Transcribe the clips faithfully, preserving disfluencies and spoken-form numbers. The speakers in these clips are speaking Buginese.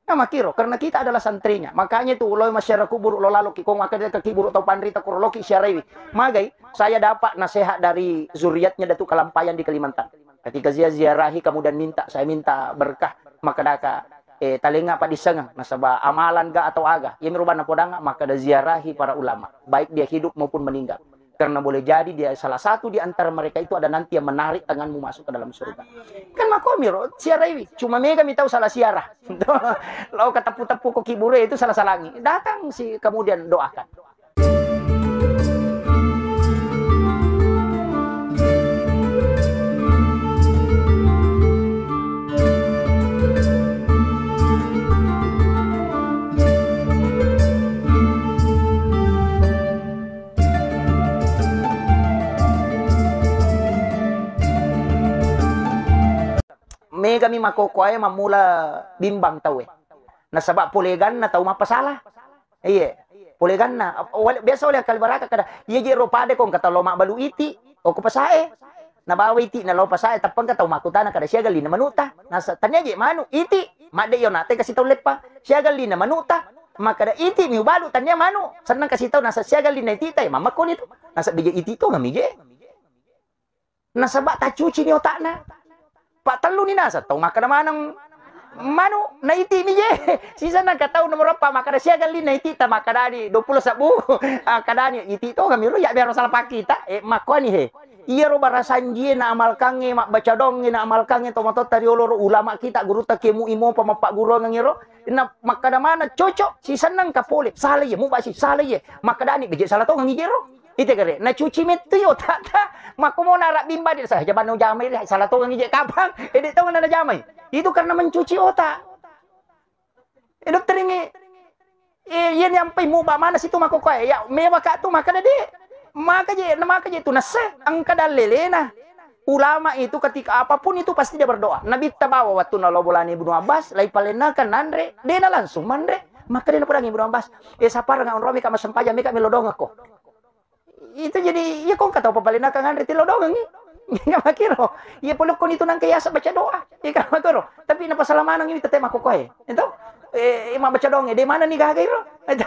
Nah, makiro, karena kita adalah santrinya. Makanya itu, lo masyarakat kubur, lo lalo ki, kong makkeda ke kubur tau panrita kuro, lo ki siaraiwi. Magai, saya dapat nasihat dari zuriatnya Datuk Kalampayan di Kalimantan. Ketika dia ziarahi, kemudian minta, saya minta berkah, makkadaka, eh, talenga padissengeng, nasaba amalan ga atau aga. Iya mi rubanna podanga, makkada ziarahi para ulama. Baik dia hidup maupun meninggal. Karena boleh jadi dia salah satu di antara mereka itu ada nanti yang menarik tanganmu masuk ke dalam surga. Kan makomiro, siaraiwi. Cuma mega mi tau salah siara. Lo kateppu-teppu ko kibure itu salah-salangi. Datang si kemudian doakan. Mega mi makkokkoe mammula bimbang tauwe. Nasaba poleganna tau mappasala. Iye. Poleganna. Wale-, biasa wale akal baraka kada, "Iya je ro pade ko engka tau lo mabbalu iti, oko pasae." Nabawa iti na lo pasae, tappa engka tau makkutana kada, "Siaga lina manuta?" Nasa, "Tania je manu, iti." Madde yo nate kasi tau leppa. "Siaga lina manuta?" Makkada, "Iti mi ubalu, tania manu." Sennang kasi tau, nasa, "Siaga lina iti ta?" Mamma koni tu. Nasa, "Beje iti to ngami je." Nasaba taccuci ni otakna. Pak tellu ni nasa tau makkada maneng manu, na iti mi je. Sisa nangka tau nomor empat makkada siaga li na iti ta makkadani dua puluh sebbu. Akkadani iti to kami ro ya biaro salah pakita. Eh, makkuani he. Iyaro barasanjie na amalkangnge, mabbaca dongnge na amalkangnge, tomatoatta riolo ro ulama kita, gurutta kemu imo pa mappagguruangeng ero. Na makkada mana cocok, sisennang ka pole. Salah ye, mubasi, salah ye. Makkadani beje salah tongeng ijero. Ite gare, nacuci mettu i otakta. Makko mo narabbimba de sa, jabanna ujamai de, salah tongeng ije kapang. Eh, de tongeng najamai. Itu karena mencuci otak. Eh, dotteringnge, eh, iya nyampai muba mana situ makko koe. Ya, mewa ka tu makkada de. Maka je, na maka je tu nassa, engka dallelena. Ulama itu ketika apapun itu pasti dia berdoa. Nabitta bawa wattunna lao bolana Ibnu Abbas, lai palennakan nanre, dena langsung manre. Maka dena podangi Ibnu Abbas, eh, saparang onromi ka massempajang, meka melo dongekko. Itu jadi, iya kong kata papalenakang anre tilo dongengi. Iya makiro. Iya polokko itu nangka yasa baca doa. Iya kan makiro. Tapi napasala maneng ini tete makkokoe. Itu, eh, eh, mabbaca doang, eh, de mana ni gaga iro? Itu.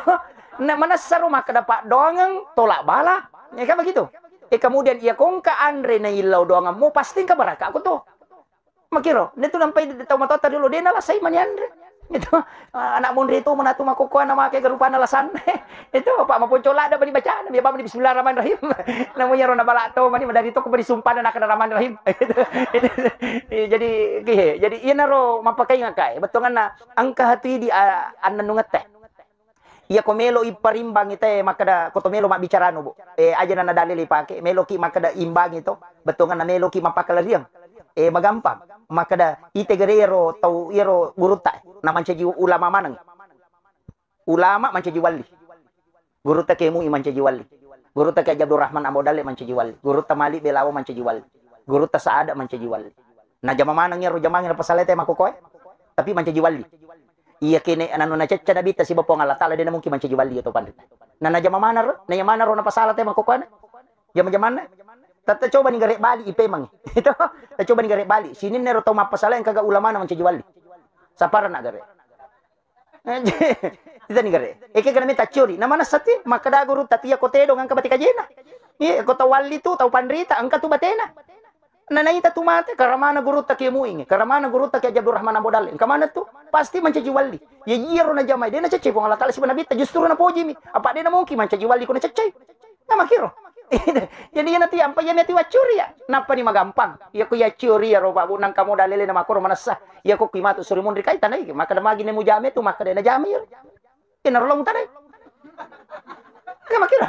Nah, manessa ro makkada paddoangeng tolak bala. Ya kan begitu? Eh, kemudian iya kongka anre na illau doangemmu, pasti engka barakka ko to. Makiro, netu nampai tau matoatta dulu, de nalasai mani anre. Itu, ah, anak monri tu menatu makokkoe na make garupana lasanna. Itu, apa maponco lada bani bacana, biar bani bismillahirrahmanirrahim. Namanya ro nabala to mani, madari to ko bani sumpana nakana rahmanirrahim. Itu, itu, iya, jadi, kihe, jadi iya naro mapakainga kae, bettuanganna engka hatu idi, ah, annennungette. Iya ko melo ipparimbangi te makkeda ko to melo mabbicaranu, Bu. Eh, aja na nadalil ipake, meloki makkeda imbangi to, bettuanganna meloki mappakalariang. Eh, magampang. Makkeda ite gere iyaro tau iyaro gurutta, na mancaji ulama maneng. Ulama mancaji wali. Gurutta kemui mancaji wali. Gurutta Kiai Abdurrahman Ambo Dalle mancaji wali. Gurutta Malik Belawo mancaji wali. Gurutta Saada mancaji wali. Najama maneng iyaro jamangnge napasalai te makkokoe. Tapi mancaji wali. Iya kene nanu nacecca Nabitta siba Puang Allah Taala, de namungkin mancaji wali atau panrita. Na najama manaro, na iya manaro napasala te makkokoana. Jama-jamanna. Tatta coba ni gare bali ipemangi. Itu. Tacoba ni gare bali. Sininna ero tau mappasala engkaga ulamana mancaji wali. Sapara na gare. Kita ni gare. Eke kana meta curi. Na manessa ti makkada guru tatia ko tedong engka bate kajena. Iya, ko tau wali tu, tau panrita, engka tu batena. Na naita tu mate, karamana gurutta Kiai Muing, karamana gurutta Kiai Haji Abdurrahman Ambo Dalle, engka maneng tu? Pasti mancaji wali. Ya iyaro najamai, de naceccai Puang Allah Taala siba Nabitta, justru napojimi. Apa de namungkin mancaji wali ko naceccai? Na makkiro. Jadi iya nati ampa iya miati waccuri ya. Nappa ni magampang. Iya ko iya curi ya ro Pak Bu nangka modal lele na makkoro manessa. Iya ko kui matu suri munri kai tanai, makkada magi ne mujame tu, makkada najamai. Inaro lo mutanai. Kan makkiro.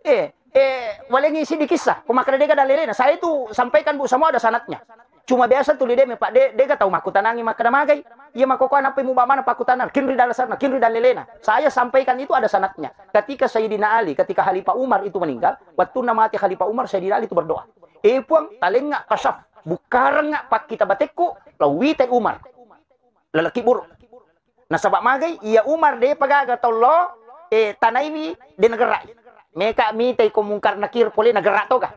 Eh, eh, walengi sidi kisah. Ko makkada dega dalelena. Saya itu sampaikan, Bu, semua ada sanadnya. Cuma biasa tuli de, Pak, de, dega tau makkutanangi makkada magai. Iya makkokoe nappai muba mana pakkutanang, kinri dalasarna, kinri dalelena. Saya sampaikan itu ada sanadnya. Ketika Sayyidina Ali, ketika Khalifah Umar itu meninggal, wattunna mati Khalifah Umar, Sayyidina Ali itu berdoa, "Eh Puang, talengnga kasaf, bukkarengnga pakkita batekku, lauwitai Umar." Lalaki buruk. Nasaba magai, iya Umar depa gaga tau lo, eh, tanaiwi de nagerai. Meka mitai ko Mungkar Nakir pole nagerra toga.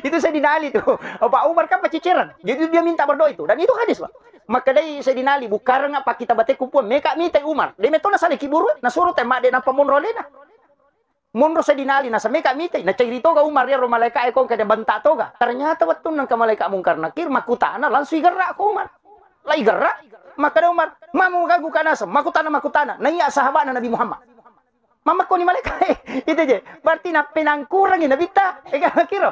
Itu Sayyidina Ali tu. Pak Umar kan pacicereng. Jadi dia minta berdoa itu. Dan itu hadis, Pak. Makkedai Sayyidina Ali, "Bukareng apa kita bateku Puang, meka mitai Umar." De metona sale kiburu, nasuro tema de nampa monro alena. Monro Sayyidina Ali, nasa meka mitai, nacairi toga Umar, iyaro malaika e kong kede banta toga. Ternyata wettunna engka malaika Mungkar Nakir, makkutana langsung igerra ko Umar. La igerra, makkeda Umar, "Mamu gagu kanasa, makkutana, makkutana." Na iya sahabana Nabi Muhammad. Mamakkoni malaika e. Itu je. Berarti nappenangkurangi Nabitta. Ega kiro.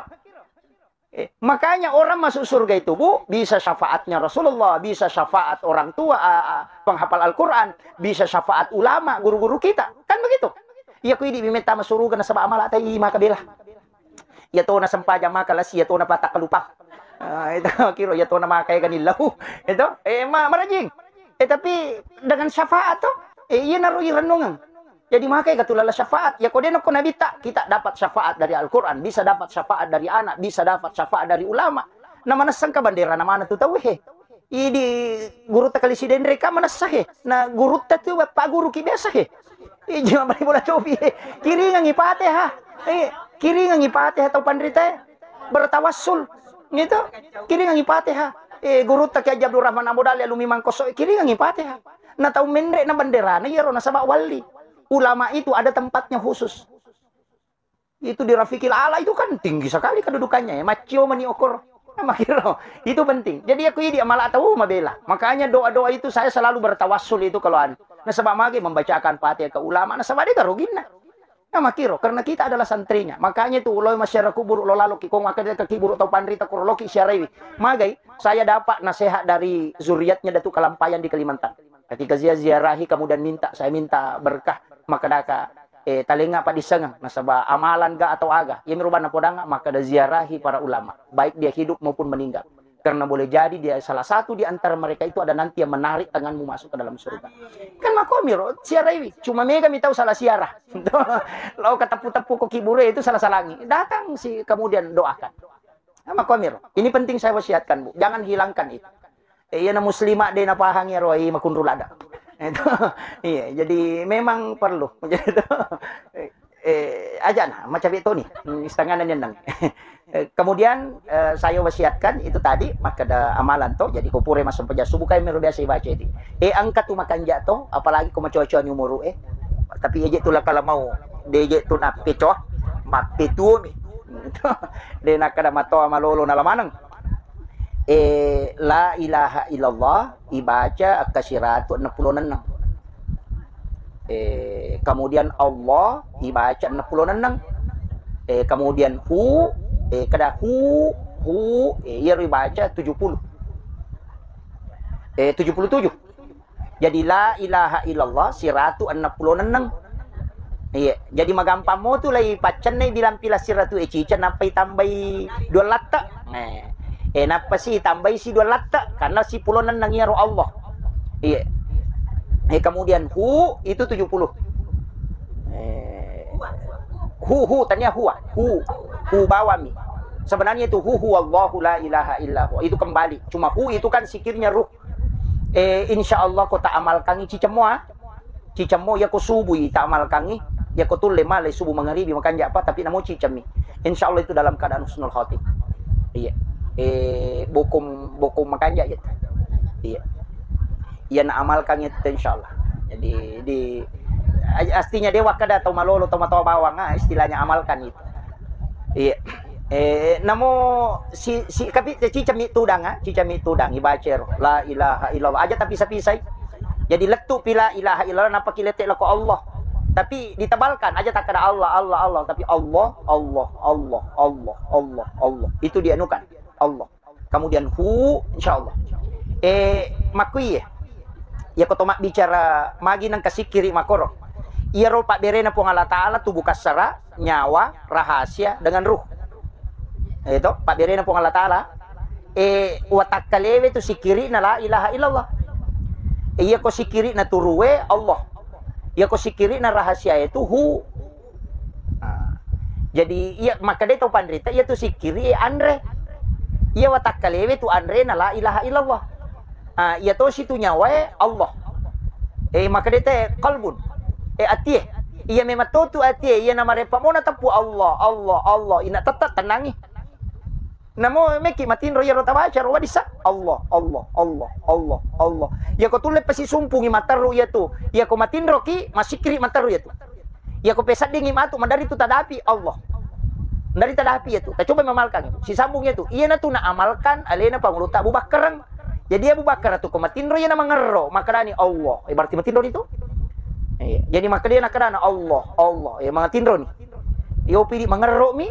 Eh, makanya orang masuk surga itu, Bu, bisa syafaatnya Rasulullah, bisa syafaat orang tua, a, a, penghafal Al-Quran, bisa syafaat ulama, guru-guru kita. Kan begitu? Iya, ku idi metta masuruga nasaba amala tai maka bela. Iya to na sempajang maka lasi, iya to na patak lupa. Ah, itu kiro iya to na makai ganillau. Itu, eh, ma-, marajing. Eh, tapi dengan syafaat to, eh, iya naro irenungang. Jadi, maka ega tulala syafaat. Ya, ko de nokko Nabitta, kita dapat syafaat dari Al-Quran, bisa dapat syafaat dari anak, bisa dapat syafaat dari ulama. Na manessang ka bandera na mana tu tau he. Idi gurutta kali Sidenreng ka manessa he. Na gurutta tu bappa guru ki biasa he. Iji mabali bola topi he. Kiringangi Fatihah. Eh, kiringangi Fatihah tau panrita he. Bertawassul. Gitu. Kiringangi Fatihah. Eh, gurutta Kiai Haji Abdul Rahman Ambo Dalle alumni Mangkoso, kiringangi Fatihah. Na tau menre na banderana iyaro nasaba walli. Ulama itu ada tempatnya khusus. Itu di Rafiqil A'la itu kan tinggi sekali kedudukannya ya. Maccio mani okor. Nah, makiro. Itu penting. Jadi aku idi amala tau mabela. Makanya doa-doa itu saya selalu bertawassul itu kalau anu. Nasaba mage membacakan Fatihah ke ulama, nasaba de garoginna. Nah, makiro, karena kita adalah santrinya. Makanya itu, lo masyarakat kubur, lo lalo ki kong, maka dia ke kiburu tau panrita, kuro loki siaraiwi. Magai, saya dapat nasihat dari zuriatnya Datuk Kalampayan di Kalimantan. Ketika dia ziarahi, kemudian minta, saya minta berkah, maka daka, eh, talenga padisengeng, nasaba amalan ga atau aga. Iya mi rubana podanga, maka da ziarahi para ulama, baik dia hidup maupun meninggal. Karena boleh jadi dia salah satu di antara mereka itu ada nanti yang menarik tanganmu masuk ke dalam surga. Kan makomiro, siaraiwi. Cuma mega mi tau salah siara. Lo kateppu-teppu ko kiburu itu salah-salangi. Datang si kemudian doakan. Nah, makomiro. Ini penting saya wasiatkan, Bu. Jangan hilangkan itu. Eh, iya na muslimah de napahangi ro, iya makunru lada. Itu. Iya, jadi memang perlu. Jadi itu. Eh, aja na, macabe toni. Hmm, setengah nennang. Eh, kemudian, eh, saya wasiatkan itu tadi, makkeda amalan to, jadi ko pura massempajang subuh, kai mero biasa ibaca itu. Eh, engka tu makanja to, apalagi ko macoa-coa ni umuru, eh. Tapi eje tu lakala mau, de je tu nappecoa, mappetuo mi. De nakkeda matoa malolo nala maneng. Eh, la ilaha illallah ibaca akka siratu enneng pulo nenneng. Eh, kemudian Allah ibaca enneng pulo nenneng. Eh, kemudian hu, eh, kada hu, hu, eh, iyaro ibaca tujuh puluh. Eh, tujuh puluh tujuh. Jadi la ilaha illallah siratu enneng pulo nenneng. Iya, jadi magampang mo tu lai paccennai bilang pila siratu e ciceng nappai tambai dua latte. Eh, eh, nappa si tambai si dua latte karena si pulo nenneng iyaro Allah. Iya. Eh, kemudian hu itu tujuh puluh. Eh, hu, hu, tania huwa, hu, hu bawami. Sebenarnya itu hu, hu Allahu la ilaha illa huwa. Itu kembali. Cuma hu itu kan sikirnya ruh. Eh, insya Allah ko ta amalkangi cicemmo, ah. Cicemmo, iya ko subui ta amalkangi, iya ko tulle malai subuh mangaribi makanja apa, tapi namo cicemmi. Insya Allah itu dalam keadaan husnul khatimah. Iya. Eh, bokong, bokong makanja iya. Iya. Iya na amalkangi itu insya Allah. Jadi di astinya dewa kada tau malolo tau matoa bawang, ah, istilahnya amalkan itu. Iya. Eh, namo si, si, tapi cicami tudang, ah, cicami tudang, ibaca ro. La ilaha illallah. Aja tapi sapisai. Jadi lettu pi la ilaha illallah, napa kilete lako Allah. Tapi ditebalkan, aja tak ada Allah, Allah, Allah. Tapi Allah, Allah, Allah, Allah, Allah, Allah. Itu dianukan. Allah. Kemudian hu, insya Allah. Eh, makkuiye. Iya ko to mabbicara magi nengka sikkiri makoro. Iyaro pabberena Puang Allah Ta'ala tubuh kassara, nyawa, rahasia, dengan ruh. Itu pabberena Puang Allah Ta'ala. Eh, watakkalewe tu sikkirina la ilaha illallah. Eh, iya ko sikkirina turue Allah. Iya ko sikkirina rahasia itu hu. Nah, jadi iya makkeda tau panrita iya tu sikkiri anre. Iya watakkalewe tu anrena la ilaha illallah. Ah, iya tosi tu nyawae Allah. Eh, makkeda te qalbun. Eh, atie. Iya memang totu atie, iya namareppa mona teppu Allah, Allah, Allah. Ina tetap tenangi. Namo meki matinro iyaro tabaca ro wadissa. Allah, Allah, Allah, Allah, Allah. Iyako tulle pasisumpungi materru iyatu. Iyako matinroki, masikiri materru iyatu. Iyako peseddingi matu, mandari tu tadapi Allah. Mandari tadapi iyatu. Tacoba mamalkan itu. Sisambung iyatu. Iyana tu naamalkan alena Pangulutta Abu Bakkareng. Jadi Abu Bakar tu ko matinro iyana mangerro, makkedani Allah. Eh, berarti matinro itu? Iya. Jadi makkeda nakkedana Allah, Allah. Eh, matinro ni. Iyo pidi mangerro mi.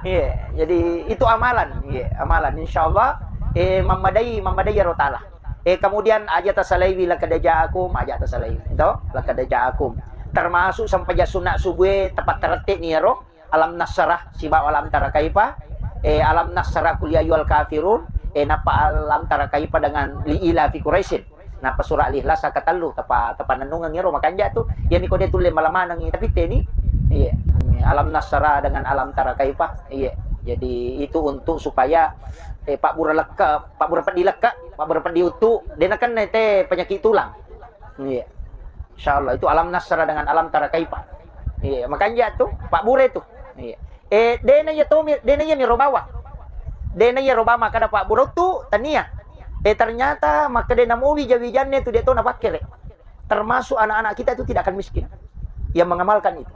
Iya, jadi itu amalan. Iya, amalan. Insyaallah, eh, mammadai, mammadai iyaro taala. Eh, kemudian aja tasalaiwi laqad ja'akum, aja tasalaiwi. To? Laqad ja'akum. Termasuk sempajang sunat subuh tepat terette ni iyaro alam nasrah sibawa alam tara kaifa, eh, alam nasrah qul ya ayyuhal kafirun, eh, nappa alam tara kaifa dengan li ila fi Quraisyin. Nappa surah Al-Ikhlas katellu, tapa-, tapanennungeng iyaro makanja tu. Iyami ko de tulle malamaneng, tapi teni. Iya. Alam nasrah dengan alam tara kaifa. Iya. Jadi itu untuk supaya, eh, pabbura lekka, pabbura peddi lekka, pabbura peddi uttu, de nakenna te penyakit tulang. Iya. Insyaallah itu alam nasrah dengan alam tara kaifa. Iya, makanja tu, pabbura tu. Iya. Eh, dena iya tomi, dena iya miro bawa. Dena iya roba makkeda pabbura tu, tania. Eh, ternyata makkeda namo wija-wijanna tu de to napakkere. Termasuk anak-anak kita itu tidak akan miskin yang mengamalkan itu.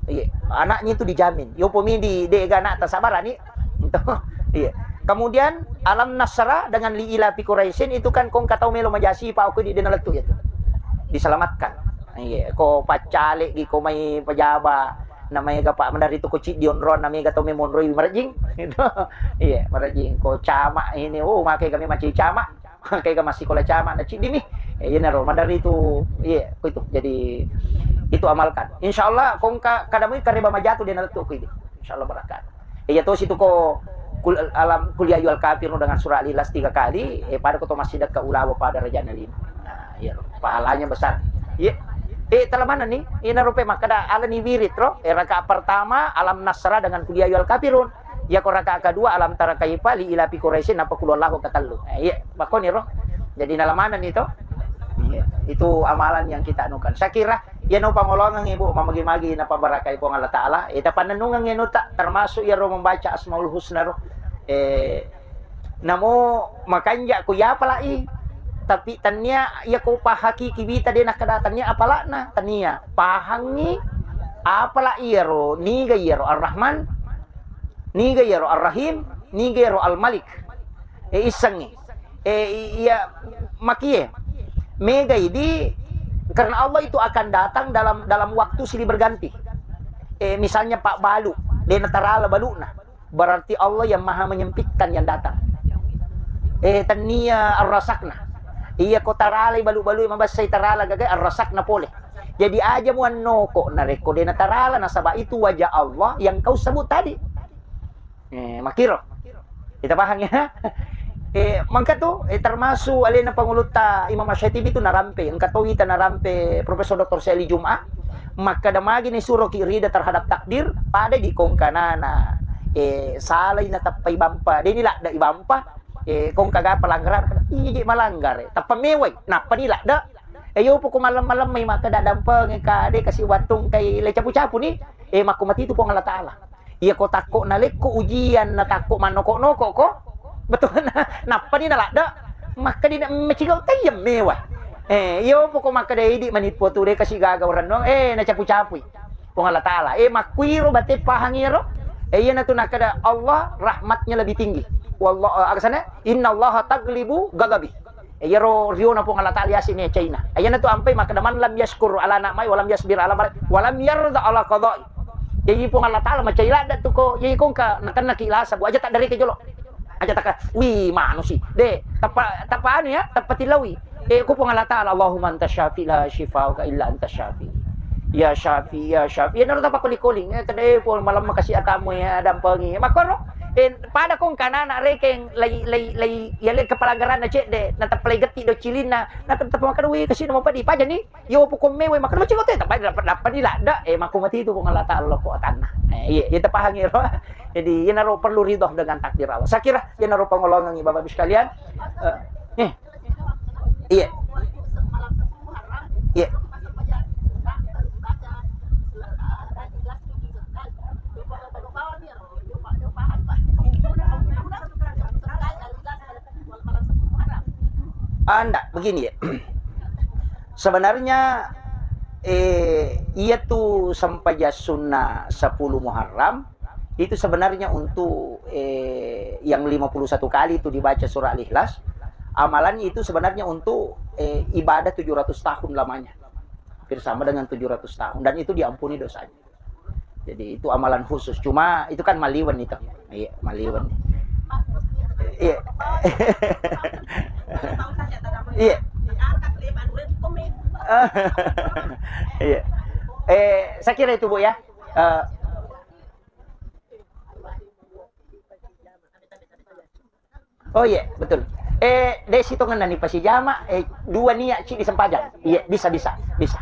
Iya, anaknya itu dijamin. Yopo mi di de ga anak tasabarani. Iya. Kemudian alam nasrah dengan li ila fi Quraisyin itu kan kong katau melo majasi pa aku di dena lettu itu. Diselamatkan. Iya, ko paccale gi ko mai pejaba, namanya ga pak mandari tu ko ciddi onron, namanya ga tau memonroi marejing. Itu. Iya, marejing ko camak ini, oh, makai kami macam camak. Kega massikola camak na ciddi mi. Eh, iyanaro maderri tu, iya, ko itu. Jadi itu amalkan. Insyaallah kongka kadamui kareba majatu de nalettu ku idi. Insyaallah barakat. Eh, iya tosi tu ko kul alam kul ya ayyuhal kafirun dengan surah Al-Ikhlas tiga kali, eh, pada ko to massidekka ulawa pada rajana lima. Nah, iya, pahalanya besar. Iya. Eh, tala mana ni? Ina rupe makkeda alani wirid ro. Eh, rakaat pertama alam nasrah dengan kul ya ayyuhal kafirun. Iya, ko rakaat kedua alam tara kaifa li ila fi Quraisyin, nappa qul huwallahu katellu. Eh, iya, makkoniro. Jadi nalamanenni to. Iya, itu amalan yang kita anukan. Saya kira iya no pangolongang ibu mamagi-magi napabarakai Puang Allah Taala. Eh, tapannennungeng anu ta termasuk iyaro membaca Asmaul Husna ro. Eh, namo makanja ko iya apalai. Tapi tania iya ko pahakiki wita de nakkeda tania apalakna, tania pahangi apala iyaro niga iyaro Ar-Rahman. Niga iyaro Ar-Rahim, niga iyaro Al-Malik. Eh, issengngi. Eh, i-, iya, makie. Mega idi, karena Allah itu akan datang dalam, dalam waktu silih berganti. Eh, misalnya Pak Balu, de natarala baluna. Berarti Allah yang maha menyempitkan yang datang. Eh, tania Ar-Rasakna. Iya ko taralai balu-balu mabessai tarala gagai Ar-Rasakna pole. Jadi aja muannoko narekko de natarala nasaba itu wajah Allah yang kau sebut tadi. Eh, makiro. Kita paham ya? Eh, mangka tu, eh, termasuk alena pangulutta Imam Asy-Syatibi tu narampe, engka to wita narampe Profesor Doktor Said Ali Jum'ah, makkeda magi ni suroki rida terhadap takdir, pada di kongkanana, eh, salai natappai bampa, deni ladda ibampa, eh, kongka ga pelanggaran, iya je malanggar, eh, tappa mewai, nappa ni ladda, eh, yo poko malam-malam mai makkeda dampeng, eh, ka de kasi wattung kai le capu-capu ni, eh, makko mati tu Puang Allah Taala. Iya ko takko nalekko ujian na takko mannoko-noko ko. Betul na. Nappa ni naladda. Makkeda na mecigau tayem mewa. Eh, iyo poko makkeda idi manipu tu de kasi gaga urennong. Eh, nacapu-capui. Puang Allah Taala. Eh, makkuiro bate pahang iyaro. Eh, iya natu nakkeda Allah rahmatnya lebih tinggi. Wallah, eh, aga sana? Inna Allah taglibu gadabi. Eh, iyaro riona Puang Allah Taala yasini China. Eh, iyana tu ampai makkeda man lam yaskur ala na'mai walam yasbir ala bala walam yarda ala qadai. Jadi Puang Allah Taala macai ladda tu ko, jadi kongka nakenna ki lasa bu aja tak dari ke jolo. Aja tak, wi manusi. De, tapa tapa anu ya, tapa tilawi. Eh, ku Puang Allah Taala, Allahumma anta syafi la syifauka illa anta syafi. Ya syafi, ya syafi. Ya naro tapa koli-koli. Eh, kede Puang malam makasih atamu ya dampengi. Makoro. Eh, pada kongka anak rekeng lai lai lai ya le kepala garana cedde, na tapa lai getti do cilinna, na tapa makan wi kasih nama padi paja ni. Yo pokok mewe makan macam kote, tapi dapat dapat ni ladda. Eh, mako mati tu Puang Allah Taala ko atanna. Eh, iya, iya tapahangi ro. Jadi, iya naro perlu ridho dengan takdir Allah. Saya kira iya naro pangolongan Bapak Ibu sekalian. Eh, eh. Iya. Iya. Begini ya, sebenarnya, eh, iya tu sempajang sunnah sepuluh Muharram itu sebenarnya untuk, eh, yang lima puluh satu kali itu dibaca surah Al-Ikhlas, amalannya itu sebenarnya untuk, eh, ibadah tujuh ratus tahun lamanya. Hampir sama dengan tujuh ratus tahun. Dan itu diampuni dosanya. Jadi itu amalan khusus. Cuma itu kan maliwen itu. Iya, maliwen. Iya. Iya. Iya. Eh, saya kira itu, Bu, ya. Eh, Oh iya, betul. Eh, de' sitongenna ni pasijama, eh, dua niat ci disempajang. Iya, bisa, bisa, bisa.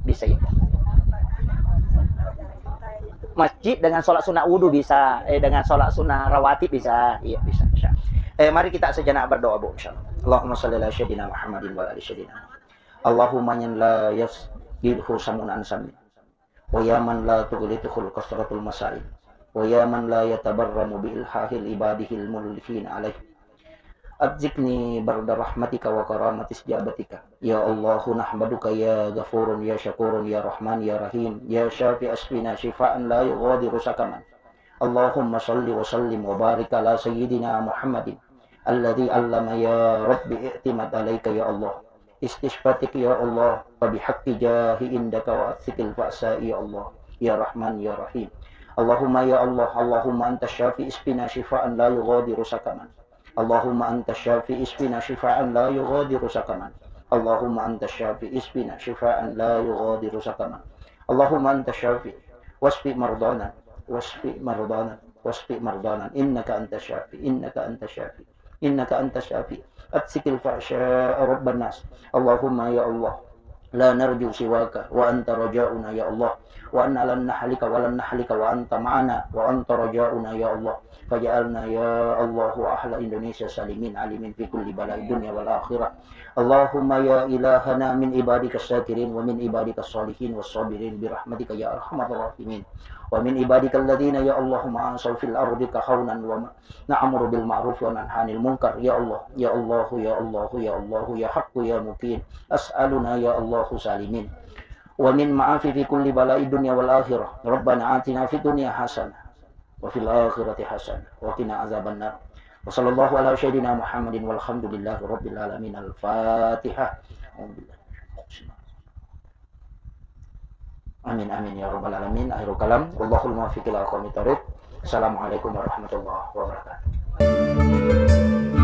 Bisa, iya. Masjid dengan sholat sunnah wudu bisa, eh, dengan sholat sunnah rawatib bisa. Iya, bisa, bisa. Eh, mari kita sejenak berdoa, Bu, insyaallah. Allahumma shalli ala sayyidina Muhammadin wa ala ali sayyidina Muhammad. Allahumma yan la yasjidhu samun an sami. ويا من لا تغلطه الكثرة المسائل، ويا من لا يتبرم بإلحاح عباده الملحين عليه، أرزقني برد رحمتك وكرامة استجابتك. يا الله نحمدك يا غفور يا شكور يا رحمن يا رحيم، يا شافي أشفنا شفاء لا يغادر سقما. اللهم صل وسلم وبارك على سيدنا محمد الذي علم، يا رب اعتمد عليك يا الله. استشفاتك يا الله، وبحق جاه عندك وأثق الفأساء يا الله، يا رحمن يا رحيم. اللهم يا الله، اللهم أنت الشافي اشفنا شفاء لا يغادر سقما. اللهم أنت الشافي اشفنا شفاء لا يغادر سقما. اللهم أنت الشافي اشفنا شفاء لا يغادر سقما. اللهم أنت الشافي واشف مرضانا، واشف مرضانا، واشف مرضانا. إنك أنت الشافي، إنك أنت الشافي. إنك أنت الشافي. أكشف الفحشاء رب الناس. اللهم يا الله، لا نرجو سواك، وأنت رجاؤنا يا الله، وأنا لن نهلك ولن نهلك وأنت معنا، وأنت رجاؤنا يا الله، فاجعلنا يا الله أهل إندونيسيا سالمين عالمين في كل بلاء الدنيا والآخرة. اللهم يا إلهنا من عبادك الشاكرين ومن عبادك الصالحين والصابرين برحمتك يا أرحم الراحمين، ومن عبادك الذين يا اللهم عاشوا في الأرض هونا وما نأمر بالمعروف وننهى عن المنكر. يا الله، يا الله، يا الله، يا الله، يا حق، يا مكين. أسألنا يا الله سالمين. ومن معافي في كل بلاء الدنيا والآخرة. ربنا آتنا في الدنيا حسنة وفي الآخرة حسنة وقنا عذاب النار. وصلى الله على سيدنا محمد والحمد لله رب العالمين. الفاتحة. أعوذ بالله. Amin, amin, ya rabbal alamin. Akhirul kalam. Wallahul muwaffiq ila aqwamit thariq. Assalamualaikum warahmatullahi wabarakatuh.